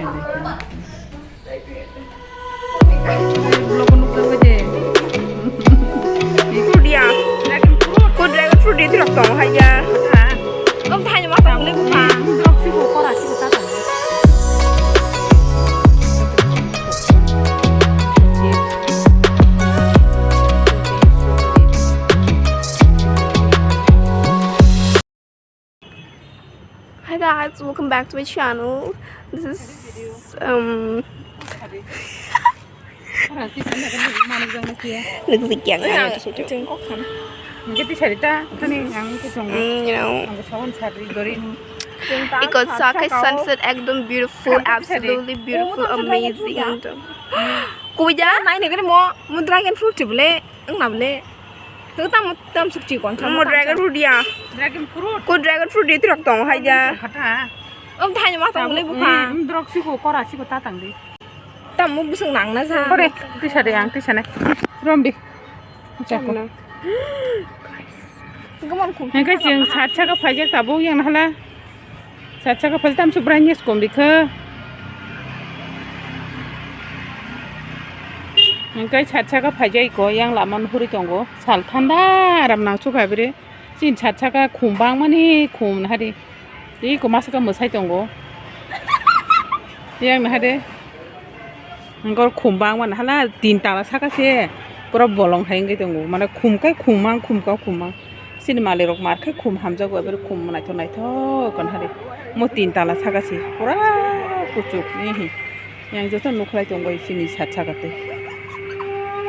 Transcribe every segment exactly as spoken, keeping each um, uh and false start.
Fruit ya. Ku dragon fruit itu rok tong hai ya. Om thai ma tong le bupha. Drok si ko kora si ko ta tong. Hi guys, welcome back to my channel. This is um. Look like yang. Hingke tisari ta, tani ang ke tongo. Mm, you know. Ang ke sawan sari dori. It got such a sunset, ekdom beautiful, absolutely beautiful, amazing. Kuya, nai ne mo, mo dragon fruit bole, ang na bole. Tu tam, tam suk chi kon. Mo dragon fruit ya. Dragon fruit. Ko dragon fruit itu rok tong hai ya. Kata. Om thai ma tong le bupha. Drok si ko kora si ko ta tang di. Tam mo busung nang na sa. Kore, tisari ang tisane. Rombi. Chako. Gumon khum. Hingke chwng sat saka phaijak tabuk yang hala. Sat saka phaijak tam subrai nes kom bikha. Hingke sat saka phaijak ko yang lama nuhuri tongo. Sal thanda aram nang chukha biri. Chin sat saka khum bang mani khum nahari. Tei ko masa ka mwsai tongo. Yang nahari. Angkor khum bang mani hala tin tala saka se pura bolong hai wngwi tongo. Mane khum kai khum mang, khum ka khum mang. Sini mali rok mar khai khum hamjago, ebar khum naithok naithok kon hari. Mo tin tala saka se pura kuchuk ni hi. Yang joto nukhlai tongo sini sat saka tei.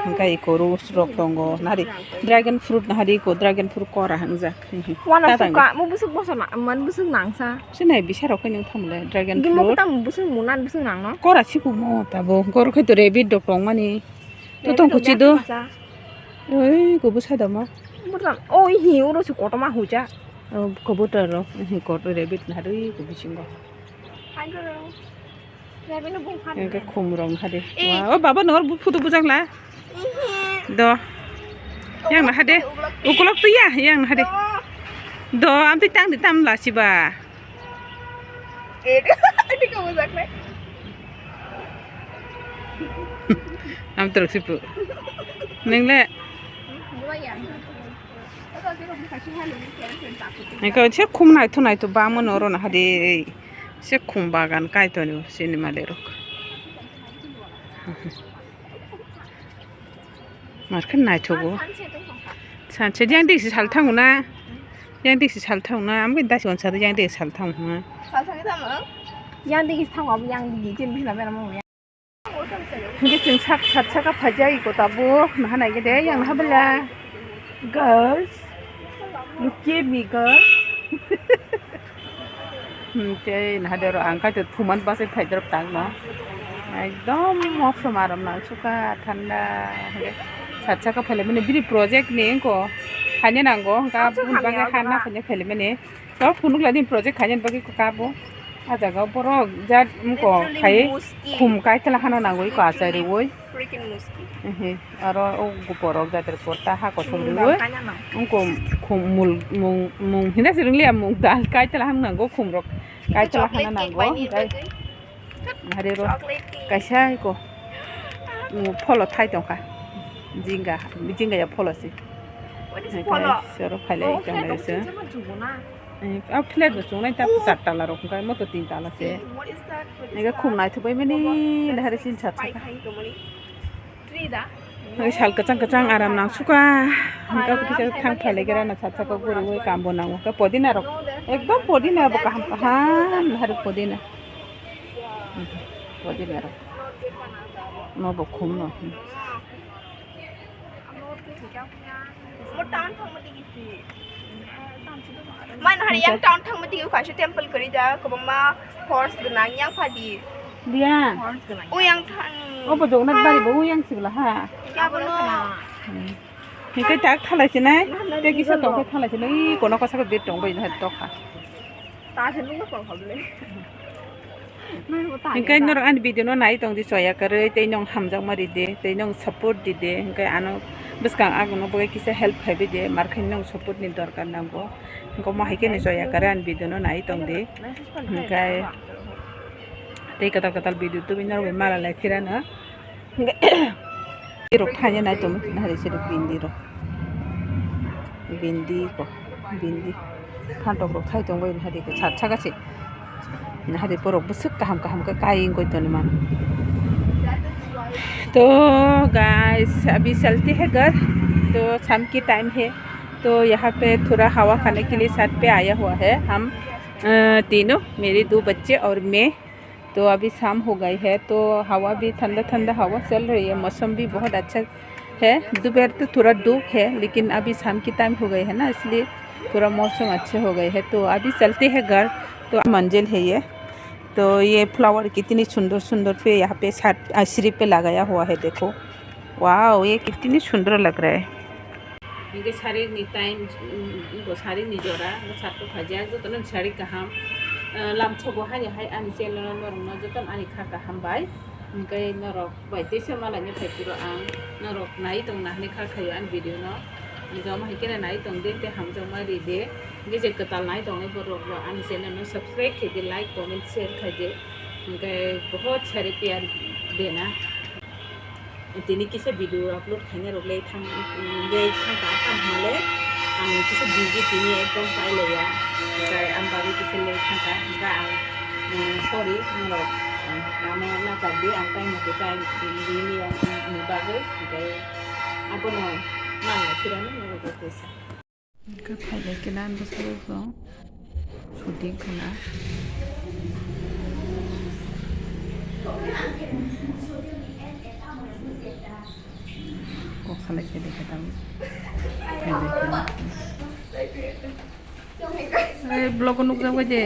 Hingke iko rose rok tongo. Nari dragon fruit nahari iko dragon fruit kora hangjak. Wana suka, mo busuk boso na, man busuk nangsa. Sinai bisa rok khe nung thamle dragon fruit. Gimo kota mo busuk munan busuk nangno. Kora siku mo tabo. Gor khe to rabbit rok tongmani. To tong kuchi do. Oi, ko busa da ma. Busa. Oi, hi oro si kotoma huja. O ko buta ro. Hi kot rabbit na ri ko bisingo. Hi girl. Rabbit no bung phan. Engke khum rong hade. Eh. Wa, o baba nor bu photo bujang la. Ihe. Do. Yang na hade. Ukulok tu ya, yang na hade. Do. Do, am tu tang di tam la siba. Eh, ini kamu zakle. Am terus ibu. Neng le. Bukan ya. Engke se khum naitho naitho bangmano oro na hade. Se khum bagan kaitoni sini mali rok. Markhe naithogo. Sanse yang diksi sal thango na. Yang diksi sal thango na. Amkhe dasi onsa yang diksi sal thango na. Sal thangi tamo? Yang diksi thango abo yang digi jen bina mera mo. Hingke chwng sak sat saka phaijak iko tabuk naha naikhe de yang naha bela. Girls, look at me girls. Hmm, tei naha de oro ang kaitor thuman bachai phaidrop tangno. Ekdom mopsom aram nang suka thanda. Sat saka phaile mani bini project ni wngko khaina nango hingke aboni bagwi ha na khaina phaile mani. Tok phunuk lai din project khaina bagwi kabo. A jaga o borok jat wngko khai khum kaitla hano nangwi ko achai riwi. Freaking muski. Ehe, aro o gupor rok jater porta ha kosom riwi. Wngko khum mul mung mung hina se ringliya mung dal kaitla hano nango khum rok. Kaitla hano nango. Hari ro kaisa ko. Pholo thai tongkha. Jinga, jinga ya pholo si. Soro phaile tonglaise. A flat bo chungnai ta char tala rok hwnkhai moto tin tala se. Ega khum naithok bai mani dahari sin sat saka. Ega sal kwchang kwchang aram nang suka. Hingka kisa thang phaile gera na sat saka guriwi kambo nango. Ka podina rok ekdom podina bo kaham kaham dahari podina. Podina rok. No bo khum no. Mai nahari yang town thangma tigi kaisa temple kwrwi da kwbangma horse gwnang yang phadi. Dia. Horse gwnang. O yang thang. O bo jogna bari bo o yang sibla ha. Ya bono. Hikai tak thalai sinai. Te kisa tong khe thalai sinai. Kono kosa ko bir tong bai na tokha. Ta se nung ko khabne. Hingke norok ani video no nai tong di choya kwrwi tei nong hamjakma ride tei nong support dide hingke ano bwskang agono bagwi kisa help khaibai de markhe nong support ni dorkar nango hingke omo hai khe ni choya kwrwi ani video no nai tong di hingke Tei kwtal kwtal video tubui norok bai mala lai phirano. Rok thani nai tongma hari se rok bindi rok. Bindi ko, bindi. Phantok rok thai tongbai hari ko chat saka se. Hari borok bwswk kaham kaham khe kai wngwi tongwi mano. तो गाइस, अभी चलते हैं घर। तो शाम की टाइम है, तो यहाँ पे थोड़ा हवा खाने के लिए छत पे आया हुआ है हम, अ, तीनों, मेरे दो बच्चे और मैं। तो अभी शाम हो गई है, तो हवा भी ठंडा ठंडा हवा चल रही है, मौसम भी बहुत अच्छा है। दोपहर तो थोड़ा धूप है, लेकिन अभी शाम की टाइम हो गई है ना, इसलिए थोड़ा मौसम अच्छे हो गए है। तो अभी चलते हैं घर। तो मंजिल है ये। तो ये फ्लावर कितनी सुंदर सुंदर पे यहाँ पे छत, आ, सीढ़ी पे लगाया हुआ है, देखो। वाओ, ये कितनी सुंदर लग रहा है। Hingke sari ni time, mm, bo sari ni jora, bo sat ko khaijak, joto no sari kaham, ah, lamsogo haini hai ani channel no norok no joto no ani kha kaham bai, hingke norok bai teisa malai ni phai phuru ang norok nai tong na hinui kha khaio ani video no, hingke omo hai khe nai tong de, tei hamjakma ri de, hingke je kwtal nai tongnai borok rok ani channel no subscribe khai di, like, comment, share khai di, hingke bahut sari piyar de na. Tini kisa video upload khaina rok le thang, le thang ka, tamo le ang kisa busy tini ekdom pai le ya. Hingke ang bagwi kisa le thang ka, hingke ang, mm, sorry, norok, mm, ano na kar di, ang time mate time di ni ang ni bagwi, hingke abono nang na phirano norok kisa. Hingke phailai khe nang bwskango shooting khaina. Kok salai khe dekha tamo. Phailai khe nang. Ei, vlog o nukjak bai de.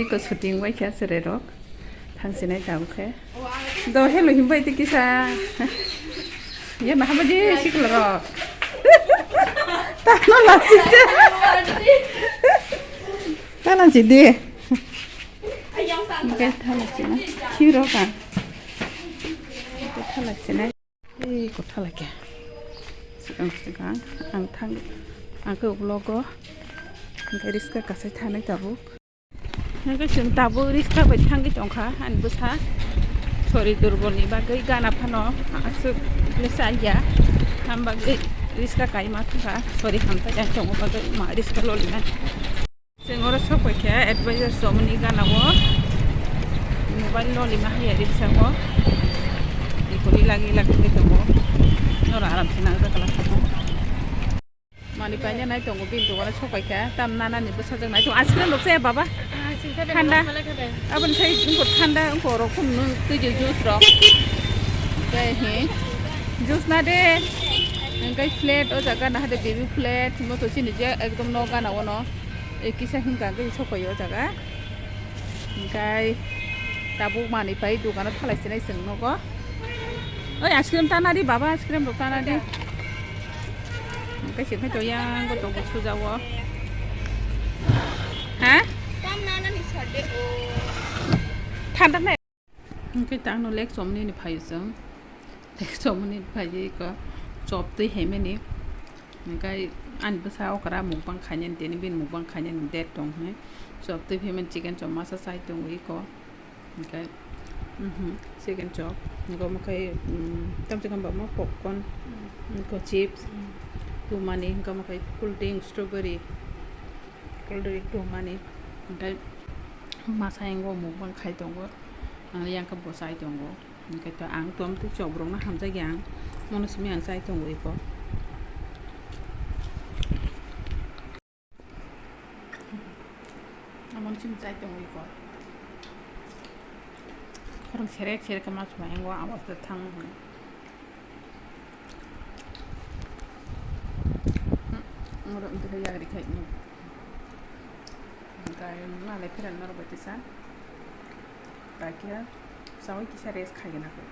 Iko shooting bai khe aswrwirok. Thangsinai tabuk khe. Do hello himbai tei kisa. Ye maha baji sikla rok. Tano lasi je. Tano si de. Oke, thala sina. Hero ka. Oke, thala sina. Ei, kotha lai khe. Swkang swkang ang thang, ang khe ulo go. Hingke riska kasai thanai tabuk. Hingke chwng tabuk riska bai thangwi tongkha ani bwsa. Sori durbol ni bagwi gana phano aswk le chaliya. Ham bagwi riska kaima thangkha. Sori hamtai jang tongo bagwi ma riska lolina. Chwng oro sok pai khe advisor somoni gana o mobile no lima haya ri bwskango. Ikori lagi lagi tongo. Noro aram se nang jakala tongo. Mani paina nai tongo bini dogano sok pai khe tam nana ni bwsajak nai tongo. Ice cream rok chaya baba. Thanda. Aboni sai wngkha thanda wngkha rok khum nung twi juice rok. Tei hi juice na de. Hingke plate o jaga na hade baby plate moto chini je ekdom no gana o no. E kisa hingka hingke sokoyo o jaga. Hingkai tabuk manwi pai dogano thalai sinai chwng nogo. Oi, ice cream tana di baba, ice cream rok tana di. Hingkai se khai to yang go tongo suja o. Ha? Tam nana ni sade o. Thanda nai. Hingke tangno lek chomni ni phaio chwng. Lek chomni ni phaio iko chop twi hemeni. Hingke ani bwsa okra mukbang khainani tini bini mukbang khainani date tong hwnwi. Chop twi phaimani chicken chop masa chai tongo iko. Hingke, mhm, chicken chop. Hingke omo khe, mm, tamchikam ba omo popcorn, hingke chips, tumani, hingke omo khe cool drink, strawberry, cool drink tumani. Hingke masa yango mukbang khai tongo. Ang yang khe bo chai tongo. Hingke to ang tom tei chop rok no hamjak ya ang. Mono simi ang chai tongo iko. Amon simi chai tongo iko. Khorang serek serek ma suma yango awas da thang. Oro wngkha yagri khai no. Hingke malai pherang norok bai tisa. Kaikhe sawi kisa rest khai gana khe.